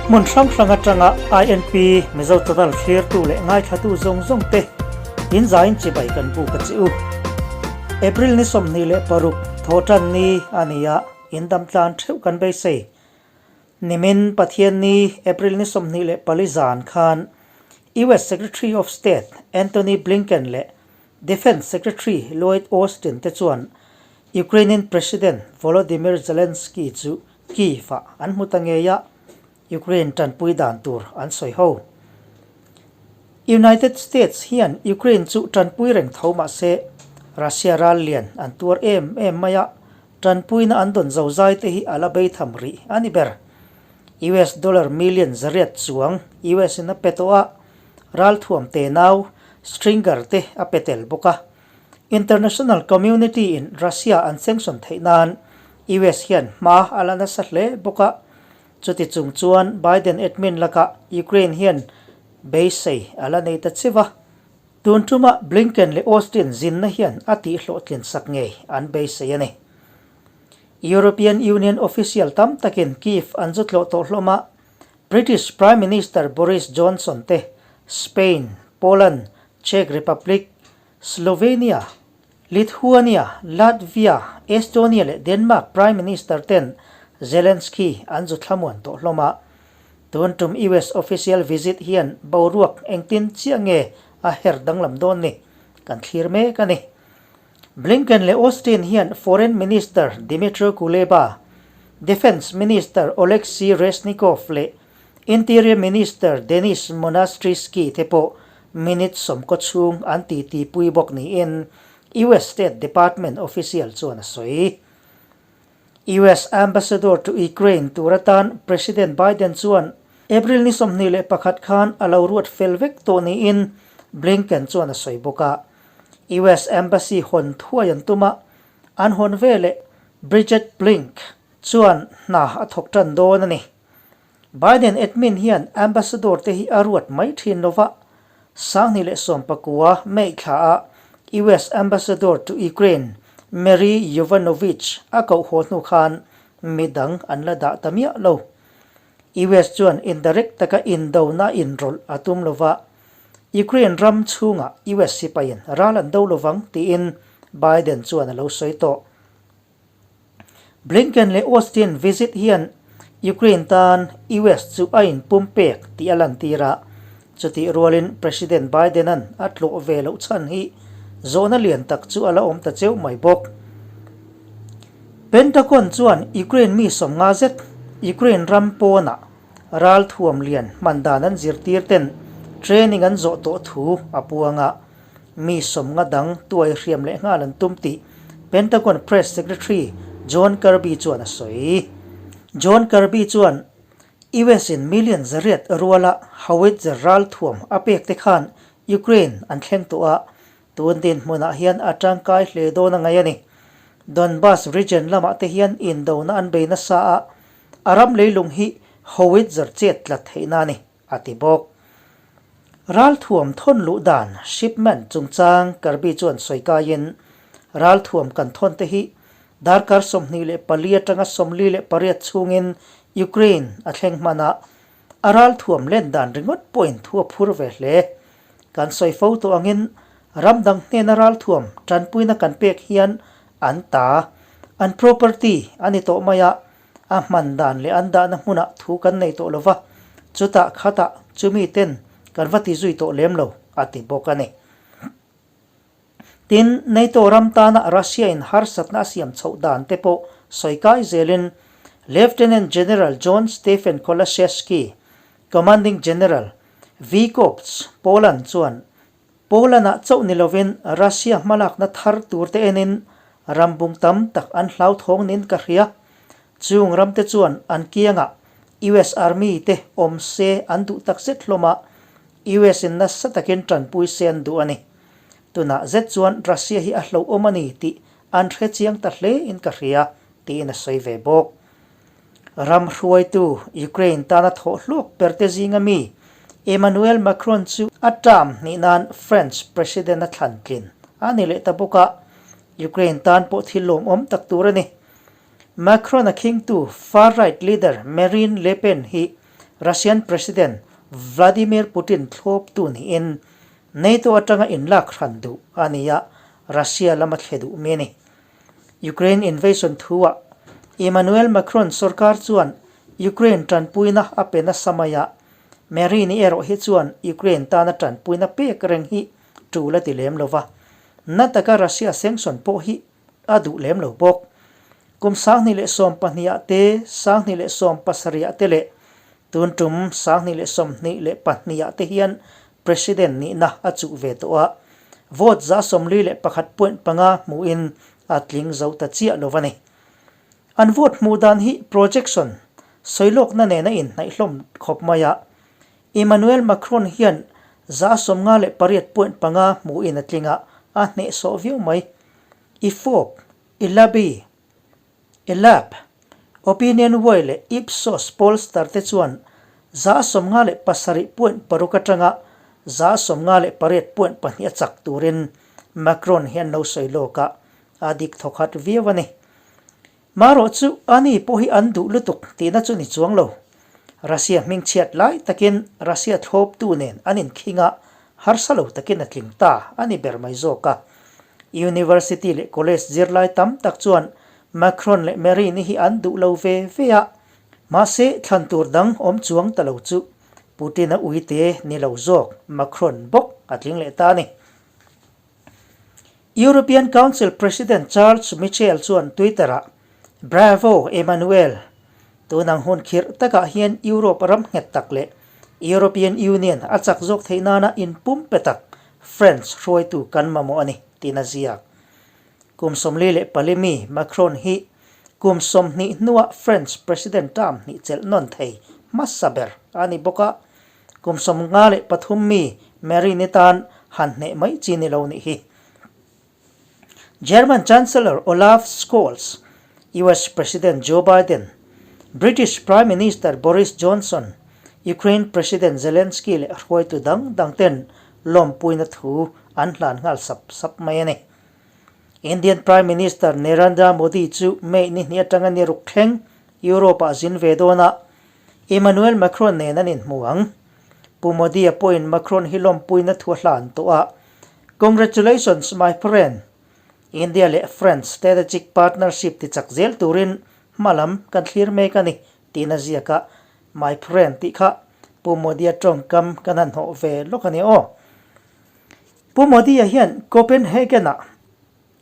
Hmun hrang hrang atanga INP Mizo Channel thlirtu leh ngaithlatu zawng zawng te in zain chibai kan buk a che u. April ni 26 thawhtan ni a ni a, in dam tlan theuh kan beisei. Nimin Pathianni April ni 24 zan khan US Secretary of State Antony Blinken leh Defence Secretary Lloyd Austin te chuan Ukrainian President Volodymyr Zelensky chu Kyiv-ah an hmu ta ngei a, Ukraine tanpui dan tur an sawi ho. United States hian Ukraine chu tanpui reng tho mah se Russia ral lian an tuar em em mai a, tanpuina an dawn zozai te hi a la bei tham rih a ni ber. US dollar million zariat chuang US in a pe tawh a, ralthuam te nau Stringer te a pe tel bawk a. International community in Russia an sanction theih nan US hian hma a la nasa hle bawk a. Chuti chung chuan Biden admin lakah Ukraine hian beisei a la nei ta chiu a. Tun tumah Blinken leh Austin zinna hian a tihhlawhtlin sak ngei an beisei a ni. European Union official tam takin Kyiv an zu tlawh tawh hlawm a, British Prime Minister Boris Johnson te, Spain, Poland, Czech Republic, Slovenia, Lithuania, Latvia, Estonia leh Denmark Prime Minister ten Zelensky an zu thlamuan tawh hlawm a. Tun tum US official visit hian boruak engtin chiah nge a her danglam dawn ni kan thlir mek a ni. Blinken leh Austin hian Foreign Minister Dmytro Kuleba, Defence Minister Oleksiy Reznikov leh Interior Minister Denys Monastyrsky te pawh minute sawmkaw chhung an titi pui bawk niin US State Department official chuan a sawi. US Ambassador to Ukraine tur atan President Biden chuan April ni 21 khan a lo ruat fel vek tawh niin Blinken chuan a sawi bawk a. US Embassy hawn thuai an tum a, an hawn veleh Bridget Blink chuan hna a thawk tan dawn a ni. Biden admin hian ambassador te hi a ruat mai thin lova, 2019 May thla a US Ambassador to Ukraine Marie Yovanovitch a koh haw hnu khan midang an la dah ta miah lo. US chuan indirect taka indona inrawlh a tum lova, Ukraine ram chhungah US sipaiin ral an do lovang tiin Biden chuan a lo sawi tawh. Blinken leh Austin visit hian Ukraine tan US chu a inpumpek tih a lantir a, chutih rualin President Biden-a'n a tlawh ve loh chhan hi zawhna lian tak chu a la awm ta cheu mai bawk. Pentagon chuan Ukraine mi 50 zet Ukraine ram pawnah ralthuam lian hman dan an zirtir ten training an zawh tawh thu a puang a, mi 50 dang tuai hriam leh nghal an tum tih Pentagon Press Secretary John Kirby chuan a sawi. John Kirby chuan US in million 800 ruala howitzer ralthuam a pek te khan Ukraine an thleng tawh a, tun dinhmunah hian a tangkai hle dawn a ngaih a ni. Donbas region lamah te hian indona an bei nasa a, a ram leilung hi howitzer chet tlat theihna a ni, a ti bawk. Ralthuam thawn luh dan, shipment, chungchang Kirby chuan sawi kaiin, Ralthuam kan thawn te hi darkar 24 atanga 48 chhungin Ukraine a thleng hman a, a ralthuam len dan ringawt pawhin thu a phur ve hle. Kan sawi fo tawh angin ram dang hnena ralthuam tanpuina kan pek hian an ta, an property, a ni tawh mai a, A hman dan leh an dahna hmunah thu kan nei tawh lova, chutah khatah chumi ten kan va ti zui tawh lem lo, a ti bawk a ni. Tin, NATO ram tana Russia in harsatna a siam chhoh dan te pawh sawi kai zelin Lieutenant General John Stephen Kolasheski, Commanding General, V Corps, Poland chuan Poland-ah chauh ni lovin Russia hmalakna thar tur te enin rambung tam tak an hlauthawng niin ka hria. Chung ramte chuan an kiangah US Army te awm se an duh tak zet hlawm a, US in nasa takin tanpui se an duh a ni. Tunah zet chuan Russia hi a hlauhawm a ni tih an hre chiang ta hle in ka hria, tiin a sawi ve bawk. Ram hruaitu Ukraine tana thawh hluak ber te zinga mi Emmanuel Macron chu a term hnih nan French President a thlan tlin a ni leh ta bawk a, Ukraine tan pawh thil lawmawm tak tur a ni. Macron a khingtu far-right leader Marine Le Pen hi Russian President Vladimir Putin thlawptu niin NATO atanga inlak hran duh a ni a, Russia lama thle duh mi a ni. Ukraine invasion thu-ah Emmanuel Macron sorkar chuan Ukraine tanpuina a pe nasa mai a, Marine erawh hi chuan Ukraine tana tanpuina pek reng hi tul a ti lem lo va, na taka Russia sanction pawh hi a duh lem lo bawk. Kum 2012 ah te, 2017 ah te leh tun tum 2022 ah te hian President nihna a chuh ve tawh a, vote 41.5 hmuhin a tling zo ta chiah lo a ni. An vote hmuh dan hi projection, sawilawkna nena inhnaih hlawm khawp mai a, Emmanuel Macron hian 58.5 hmuhin a tling a, a hnehsawh viau mai. Ifop, Ilabi, Elab, Opinion Way leh Ipsos pollster te chuan 57.6 atanga 58.2 a chak turin Macron hian lo sawi lawk a, a dik thawkhat viau a ni. Marawh chu ani pawh hi an duh lutuk tihna chu ni chuang lo. Russia hmingchhiat lai takin Russia thlawptu nen an inkhing a, harsa lo takin a tling ta a ni ber mai zawk a. University leh college zirlai tam tak chuan Macron leh Marine hi an duh lo ve ve a, mahse thlan tur dang awm chuang ta lo chu Putin-a uite ni lo zawk Macron bawk a tling leh ta a ni. European Council President Charles Michel chuan Twitter-ah, Bravo, Emmanuel! Tunang hun khirh takah hian Europe ram nghet tak leh European Union a chak zawk theih nana inpum pe tak French hruaitu kan mamawh a ni, tiin a ziak. Kum 44 mi Macron hi kum 20 hnuah French President term hnih chelh nawn thei hmasa ber a ni bawk a. Kum 53 mi Marine tan han hneh mai chi ni lo nih hi. German Chancellor Olaf Scholz, US President Joe Biden, British Prime Minister Boris Johnson, Ukraine President Zelensky leh hruaitu dang dang ten lawmpuina thu an hlan nghal sap sap mai a ni. Indian Prime Minister Narendra Modi chu May ni hnih atanga ni ruk thleng Europe-ah zin ve dawn a, Emmanuel Macron nen an inhmu ang. Pu Modi-a pawhin Macron hi lawmpuina thu a hlan tawh a, Congratulations my friend! India leh France strategic partnership ti chak zel turin hma lam kan thlir mek a ni, tiin a ziak a. My friend tih kha Pu Modi-a tawngkam kan han hnawh ve lawk a ni aw. Pu Modi-a hian Copenhagen-ah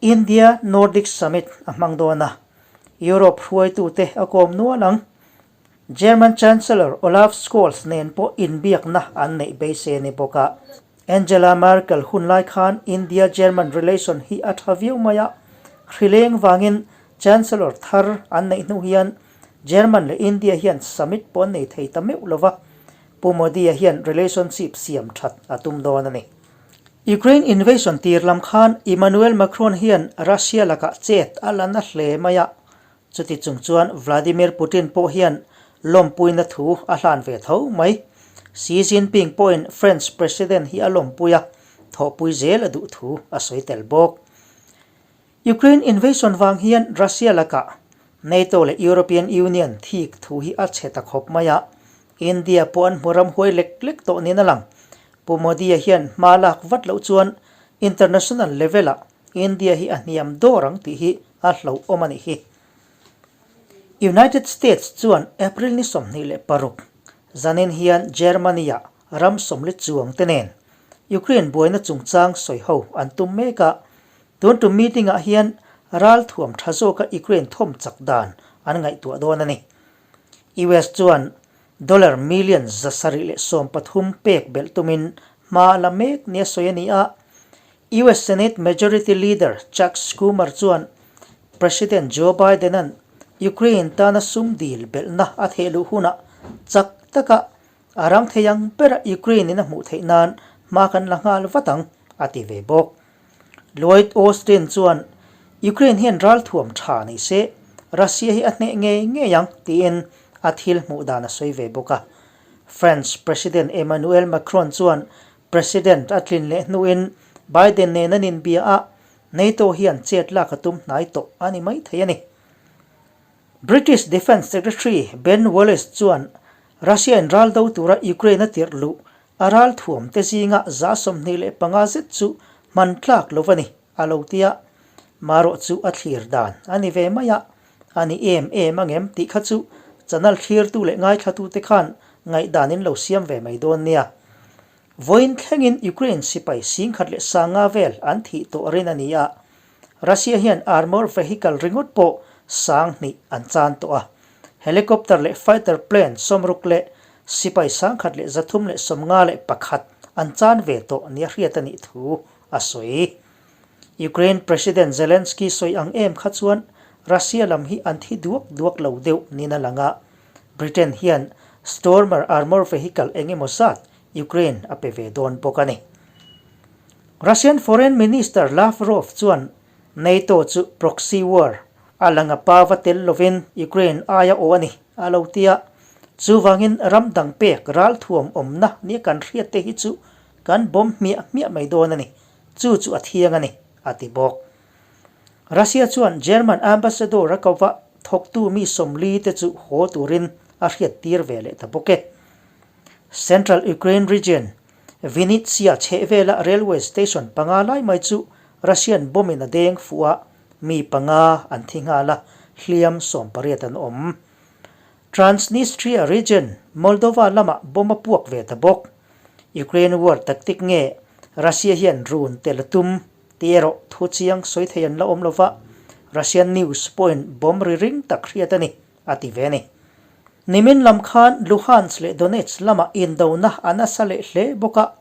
India Nordic Summit a hmang dawn a, Europe hruaitute a kawm nual ang. German Chancellor Olaf Scholz nen pawh inbiakna an neih beisei a ni bawk a. Angela Merkel hun lai khan India-German relation hi a tha viau mai a, hrileng vangin Chancellor thar an neih hnu hian German leh India hian summit pawh an nei thei ta meuh lo va, Pu Modi-a hian relationship siam that a tum dawn a ni. Ukraine invasion tir lam khan Emmanuel Macron hian Russia lakah chet a la na hle mai a, chuti chung chuan Vladimir Putin pawh hian lawmpuina thu a hlan ve tho mai. Xi Jinping pawhin French President hi a lawmpui a, thawhpui zel a duh thu a sawi tel bawk. Ukraine invasion vang hian Russia lakah NATO leh European Union thik thu hi a chhe ta khawp mai a, India pawh an hmu ramhuai lek lek tawh niin a lang. Pu Modi-a hian hma lak vat loh chuan international level-ah India hi a hniam dawr ang tih hi a hlauhawm a nih hi. United States chuan April ni 26 zanin hian Germany-ah ram sawmli chuang te nen Ukraine buaina chungchang sawiho an tum mek a, tun tum meeting-ah hian ralthuam tha zawka Ukraine thawm chak dan an ngaihtuah dawn a ni. US chuan dollar million 713 pek belh tumin hma a la mek nia sawi a ni a, US Senate Majority Leader Chuck Schumer chuan President Joe Biden-a'n Ukraine tana sum dil belhna a thehluh hunah chak taka A rang thei ang bera Ukraine in a hmuh theih nan hma kan la nghal vat ang, a ti ve bawk. Lloyd Austin chuan Ukraine hian ralthuam tha ni se, Russia hi a hneh ngei ngei ang, tiin a thil hmuh dan a sawi ve bawk a. French President Emmanuel Macron chuan President a tlin leh hnuin Biden nen an inbia a, NATO hian chet lak a tum hnai tawh a ni maithei a ni. British Defence Secretary Ben Wallace chuan Russia-in ral do tura Ukraine a tirh luh a ral thuam te zinga 25% zet chu hman tlak lo a ni, a lo ti a. Marawh chu a thlir dan a ni ve mai a, a ni em em angem tih kha chu channel thlirtu leh ngaithlatute khan ngaihdan in lo siam ve mai dawn nia. Vawiin thlengin Ukraine sipai 10,150 vel an thih tawh rin a ni a, Russia hian armour vehicle ringawt pawh 2000 an chan tawh a, helicopter leh fighter plane 60 leh sipai 1351 an chan ve tawh nia hriat a nih thu a sawi. Ukraine President Zelensky sawi ang em kha chuan Russia lam hi an thi duak duak lo deuh niin a lang a, Britain hian Stormer armour vehicle eng emaw zat Ukraine a pe ve dawn bawk a ni. Russian Foreign Minister Lavrov chuan NATO chu proxy war a lang a pa va tel lovin Ukraine aia aw a ni a lo ti a, chuvangin ram dang pek ralthuam awmna nia kan hriat te hi chu kan bawm hmiah hmiah mai dawn a ni, chu chu a thiang a ni, a ti bawk. Russia chuan German ambassador a kova thawktu mi 40 te chu haw turin a hriattir ve leh ta bawk e. Central Ukraine region, Vinnytsia chhehvela railway station panga lai mai chu Russian bomb-in a deng fuh a, mi panga an thi nghal a, hliam 18 an awm. Transnistria region, Moldova lamah bomb a puak ve ta bawk. Ukraine war tactic nge Russia hian run tel a tum tih erawh thu chiang sawi thei an la awm lova, Russian news pawhin bomb ri ring tak hriat a ni, a ti ve a ni. Nimin lam khan Luhansk leh Donetsk lamah indona a nasa leh hle bawk a,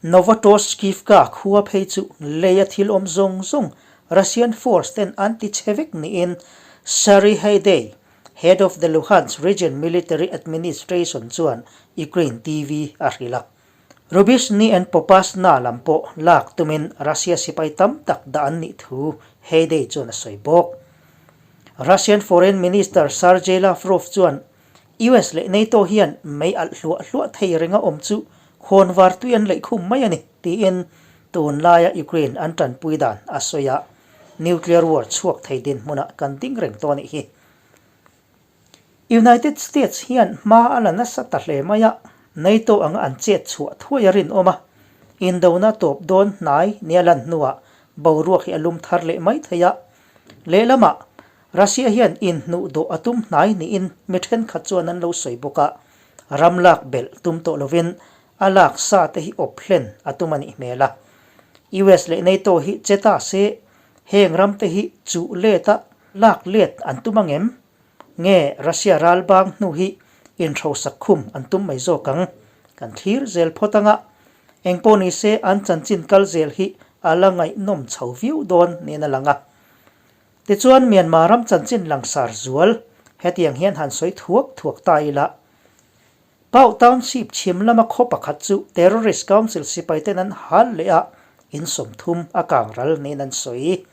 Novotoshkivka khua phei chu leia thil awm zawng zawng Russian force ten an ti chhe vek niin Serhiy Haidai, head of the Luhansk region military administration chuan Ukraine TV a hrilh a. Rubizhne and Popasna lam pawh lak tumin Russia sipai tam tak dah an nih thu Haidai chuan a sawi bawk. Russian Foreign Minister Sergei Lavrov chuan US leh NATO hian mei alh hluah hluah thei renga awm chu khawnvar tui an leih khum mai a ni, tiin tunlaia Ukraine an tanpui dan a sawi a, nuclear war chhuak thei dinhmunah kan ding reng tawh a nih hi. United States hian hma a la nasa ta hle mai a, NATO anga an chet chhuah thuai a rinawm a, indona tawp dawn hnai nia lan hnuah boruak hi a lum thar leh mai thei a, lehlamah Russia hian inhnuh dawh a tum hnai niin mi thenkhat chuan an lo sawi bawk a, ram lak belh tum tawh lovin a lak sa te hi awp hlen a tum a nih hmel a. US leh NATO hi che ta se heng ram te hi chuh let a lak let an tum angem? Nge Russia ral bang hnu hi inhrosak khum an tum mai zawk ang? Kan thlir zel phawt anga engpawh ni se an chanchin kal zel hi a la ngaihnawm chho viau dawn niin a lang a. Tichuan Myanmar ram chanchin langsar zual hetiang hian han sawi thuak thuak ta ila. Pau Township chhim lama khaw pakhat chu Terrorist Council sipai ten an hal leh a, in 30 a kang ral niin an sawi.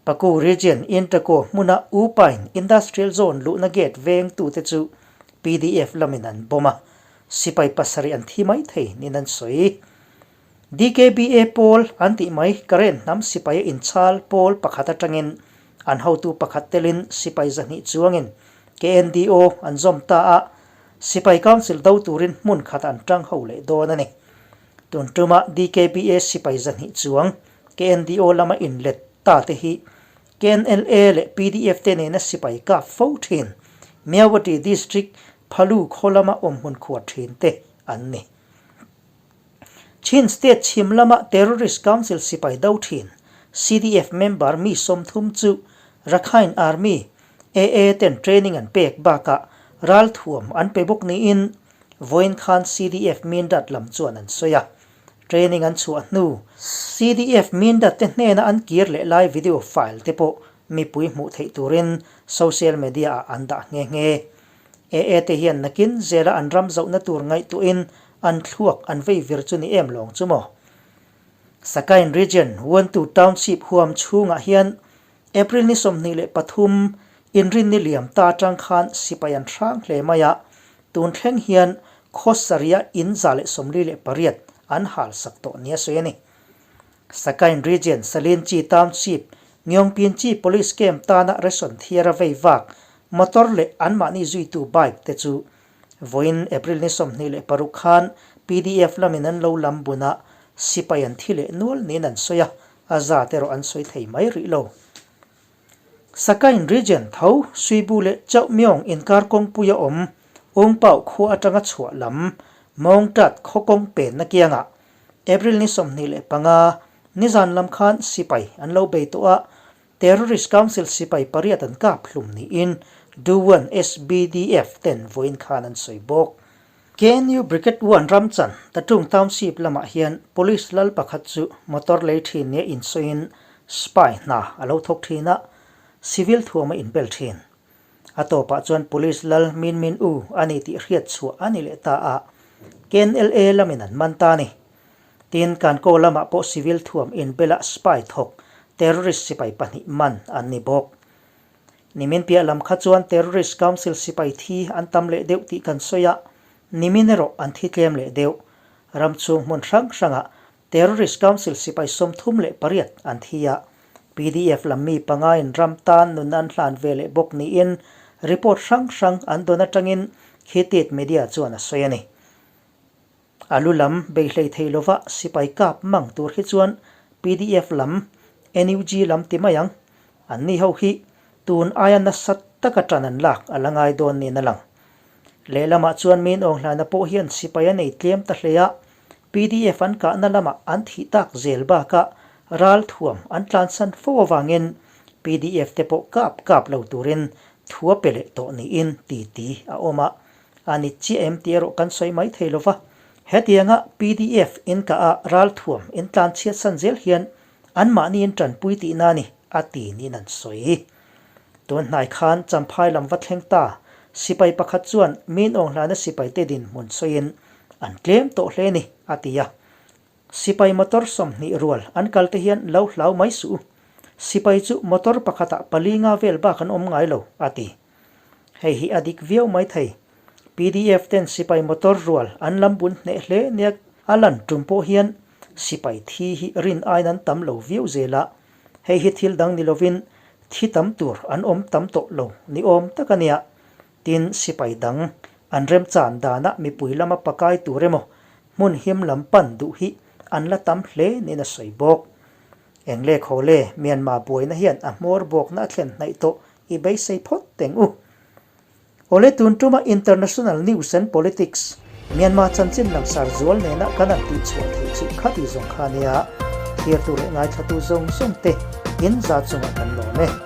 Paku Region Intako hmuna U Pine Industrial Zone luhna gate vengtute chu PDF lamin an bomb a, sipai pasarih an thi mai thei niin an sawi. DKBA pawl an tih mai Karen hnam sipaia inchhal pawl pakhat atangin an hotu pakhat telin sipai 200 chuangin KNDO an zawm ta a, Sipai Council do turin hmun khat an tang ho leh dawn a ni. Tun tuma DKBA sipai 200 chuang KNDO lama inlet ta te hi KNLA leh PDF te nena sipai kap fo thin Myawaddy District Phalu khaw lama awmhmun khuar thin te an ni. Chin State chhim lama Terrorist Council sipai do thin CDF member mi 30 chu Rakhine Army, AA, ten training an pek bakah ralthuam an pe bawk niin vawiin khan CDF Mindat lam chuan an sawi a. Training an chhuah hnu CDF Mindat te hnena an kir leh lai video file te pawh mipui hmuh theih turin social media ah an dah nghe nghe. AA te hian nakin zela an ram zohna tur ngaihtuahin an thluak an vei vir chu ni em lawng chu maw? Sakain Region, Wantu Township huam chhungah hian April ni 23 inrinni liam ta atang khan sipai an hrang hle mai a, tun thleng hian khaw sarih-a in 148 an hal sak tawh nia sawi a ni. Sakain Region, Salinchi Township, Ngyongpinchi Police Camp tana ration thiara vei vak motor leh anmahni zuitu bike te chu. Vawiin April ni 26 khan pdf lamin an lo lam bun a, sipai an thi leh nual niin an sawi a, a zat erawh an sawi thei mai rih lo. Sakain Region tho Suibu leh Chauhmyong inkar kawngpui a awm Ungpau khua atanga chhuah lam Mawngtat khaw kawng penna kiangah April ni 25 nizan lam khan sipai an lo bei tawh a, Terrorist Council sipai pariat an kap hlum niin Duwan SBDF ten vawiin khan an sawi bawk. KNU Brigade One Ramchan, Tatung Township lamah hian Police lal pakhat chu motor lei thin nia insawiin spy hna a lo thawk thin a, civil thuam a inbel thin. A tawpah chuan Police lal Min Min U a ni tih hriat chhuah a ni leh ta a, KNLA lamin an man ta a ni. Tin, Kankaw lamah pawh civil thuam inbela spy thawk terrorist sipai pahnih man an ni bawk. Nimin piah lam kha chuan Terrorist Council sipai thi an tam leh deuh tih kan sawi a, nimin erawh an thi tlem leh deuh. Ram chhung hmun hrang hrangah Terrorist Council sipai 38 an thi a, pdf lam mi pangain ram tan nun an hlan ve leh bawk niin report hrang hrang an dawn atangin Khitit Media chuan a sawi a ni. A lu lam bei hlei thei lova sipai kap mang tur hi chuan pdf lam, NUG lam ti mai ang. Anni ho hi tun aia nasa taka tan an lak a la ngai dawn niin a lang. Lehlamah chuan Min Aung Hlaina pawh hian sipai a nei tlem ta hle a, pdf an kahna lamah an thih tak zel bakah ralthuam an tlansan fo avangin pdf te pawh kap kap lo turin thu a pe leh tawh niin titi a awm a. A ni chiah em tih erawh kan sawi mai thei lo va, hetianga pdf in kah a ralthuam in tlan chhiat san zel hian anmahni in tanpui tihna a ni, a ti niin an sawi. Tun hnai khan Champhai lam va thleng ta sipai pakhat chuan min awnghlana sipaite dinhmun sawiin an tlem tawh hle ni, a ti a. Sipai motor 20 rual an kal te hian lo hlau mai suh u. Sipai chu motor pakhatah pali nga vel bak an awm ngai lo, a ti. Hei hi a dik viau mai thei. Pdf ten sipai motor rual an lam bun hneh hle nia a lan tum pawh hian sipai thi hi rin aiin an tam lo viau zel a, hei hi thil dang ni lovin thi tam tur an awm tam tawh lo ni awm tak a nia. Tin, sipai dang an remchan danah mipui lama pakai tur emaw hmun him lam pan duh hi an la tam hle niin a sawi bawk. Eng le khaw le, Myanmar buaina hian a hmawr bawkna a thlen hnaih tawh i beisei phawt teng u. Awle tun tuma International News and Politics, Myanmar chanchin langsar zual nena kan han tih chhuah theih chu khati zawng kha nia, thirtu leh ngaithlatu zawng zawng te in za chungah kan lawm e.